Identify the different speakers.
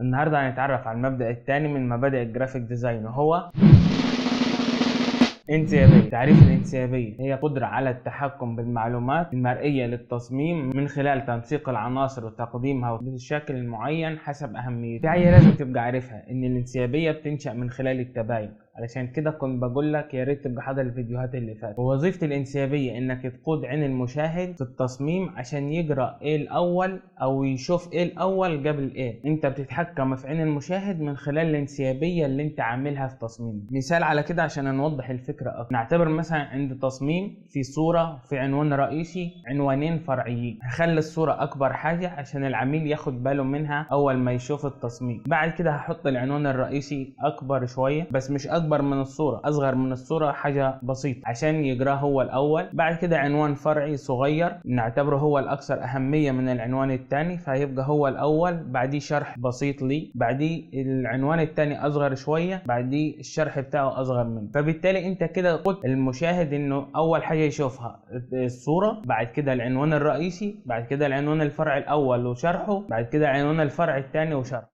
Speaker 1: النهارده هنتعرف على المبدأ الثاني من مبادئ ال graphic design، وهو انسيابية. تعريف الانسيابية هي قدرة على التحكم بالمعلومات المرئية للتصميم من خلال تنسيق العناصر وتقديمها بشكل معين حسب أهميتها. في حاجة لازم تبقى عارفها، إن الانسيابية بتنشأ من خلال التباين، علشان كده كنت بقول لك يا ريت تبقى حاضر الفيديوهات اللي فاتت. ووظيفة الانسيابية انك تقود عين المشاهد في التصميم عشان يقرأ ايه الاول او يشوف ايه الاول قبل ايه. انت بتتحكم في عين المشاهد من خلال الانسيابية اللي انت عاملها في تصميمك. مثال على كده عشان نوضح الفكرة اكتر، نعتبر مثلا عند تصميم في صورة، في عنوان رئيسي، عنوانين فرعيين. هخلي الصورة اكبر حاجة عشان العميل ياخد باله منها اول ما يشوف التصميم. بعد كده هحط العنوان الرئيسي اكبر شوية، بس مش اكبر من الصورة، اصغر من الصورة حاجة بسيطة عشان يقراه هو الاول. بعد كده عنوان فرعي صغير نعتبره هو الاكثر اهمية من العنوان الثاني، فهيبقى هو الاول، بعديه شرح بسيط ليه، بعديه العنوان الثاني اصغر شوية، بعديه الشرح بتاعه اصغر منه. فبالتالي انت كده قلت المشاهد انه اول حاجة يشوفها الصورة، بعد كده العنوان الرئيسي، بعد كده العنوان الفرعي الاول وشرحه، بعد كده عنوان الفرع الثاني وشرحه.